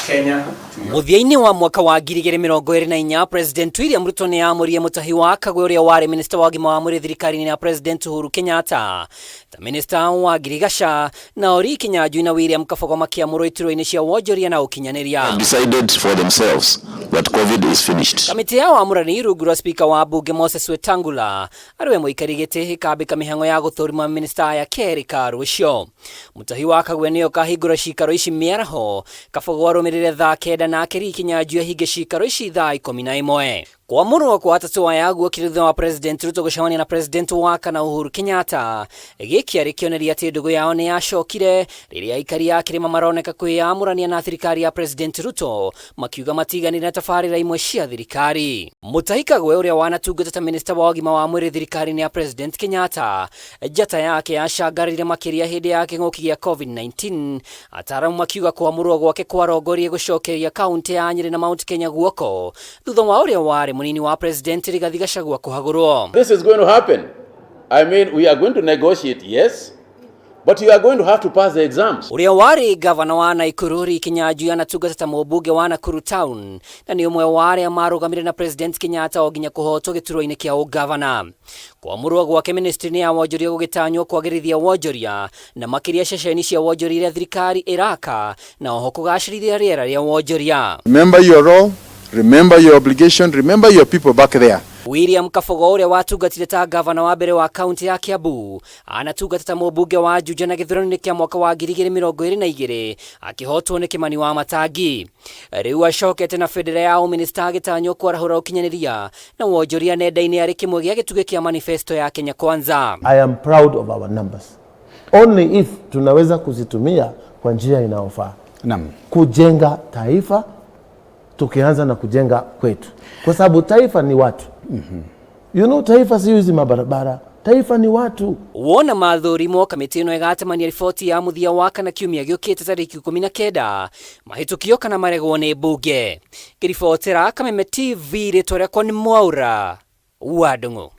Kenya to your Mũthia-inĩ wa mwaka wa 2024, President William Ruto nĩ aamũrire Mutahi wa Kagwe ũrĩa warĩ minista wa ũgima wa mwĩrĩ thirikari-inĩ ya President Uhuru Kenyatta ta minista wa ngirigaca, na Ori Kinyanjui na William Kabogo makĩamũrwo iturwa-inĩ cia wonjoria na ũkinyanĩria. Decided for themselves that COVID is finished. Kamĩtĩ ya wamũrani rungu rwa spika wa mbunge Moses Wetangula arĩ we mũikari gĩtĩ ĩkambĩka mĩhang'o ya gũthũrima minista aya kerĩ ka rũcio. Mutahi wa Kagwe nĩwe ũkahingũra cikaro ici mĩaraho, Kabogo arũmĩrĩre thaa 9 nake Lee Kinyanjui ahinge cikaro ici thaa 11. Kwamũrwo kwa atatũ aya guokire thutha wa President Ruto gũcemania na President wa kana Uhuru Kenyatta. Gĩkĩ arĩ kĩonereria atĩ ndũgũ yao nĩ yacokire rĩrĩa aikari a kĩrĩma maroneka kwĩyamũrania na thirikari ya President Ruto makiuga matiganire na tabarĩra imwe cia thirikari. Mutahi Kagwe ũrĩa wanatungata ta minista wa ũgima wa mwĩrĩ thirikari-inĩ ya President Kenyatta, njata yake yacangarire makĩria hĩndĩ ya kĩng'ũki gĩa COVID-19, ataaramu makiuga kwamũrwo gwake kwarongorie gũcokeria kaunti ya Nyĩrĩ na Mount Kenya guoko thutha wa ũrĩa warĩ mũnini wa President Rigathi Gachagua kũhagũrwo. This is going to happen. I mean, we are going to negotiate, yes, but you are going to have to pass the exams. Ũrĩa warĩ gavana wa Nakuru Lee Kinyanjui anatungata ta mũmbunge wa Nakuru Town na nĩ ũmwe wa arĩa marũgamire na President Kenyatta o nginya kũhotwo gĩturwa-inĩ kĩa ũgavana. Kwamũrwo gwake ministry-inĩ ya wonjoria gũgĩtanywo kwagĩrithia wonjoria na makĩria ceceni cia wonjoria iria thirikari ĩraka na oho kũgacĩrithia rĩera rĩa wonjoria. Remember your role, remember your obligation, remember your people back there. William Kabogo ũrĩa watungatire ta gavana wa mbere wa kaunti ya Kiambu anatungata ta mũmbunge wa Juja na gĩthurano-inĩ kĩa mwaka wa 2022 akĩhotwo nĩ Kimani wa Matangi. Rĩu acokete na bendera ya ũminista agĩtanywo kwarahũra ũkinyanĩria na wonjoria nenda-inĩ arĩ kĩmwe gĩa gĩtugĩ kĩa manifesto ya Kenya Kwanza. I am proud of our numbers. Only if tunaweza kuzitumia kwa njia inayofaa. Naam. Kujenga taifa tukianza na kujenga kwetu, kwa sababu taifa ni watu. You know, taifa si hizi mabarabara, taifa ni watu. Wona mathũrimwo kamĩtĩ ĩno ĩgatemania riboti ya mũthia wa kana kiumia gĩũkĩte tarĩki 19 mahĩtũkio kana maregwo nĩ mbunge. Ngĩribotera Kameme TV rĩtwa rĩakwa nĩ Mwaura wa Ndung'u.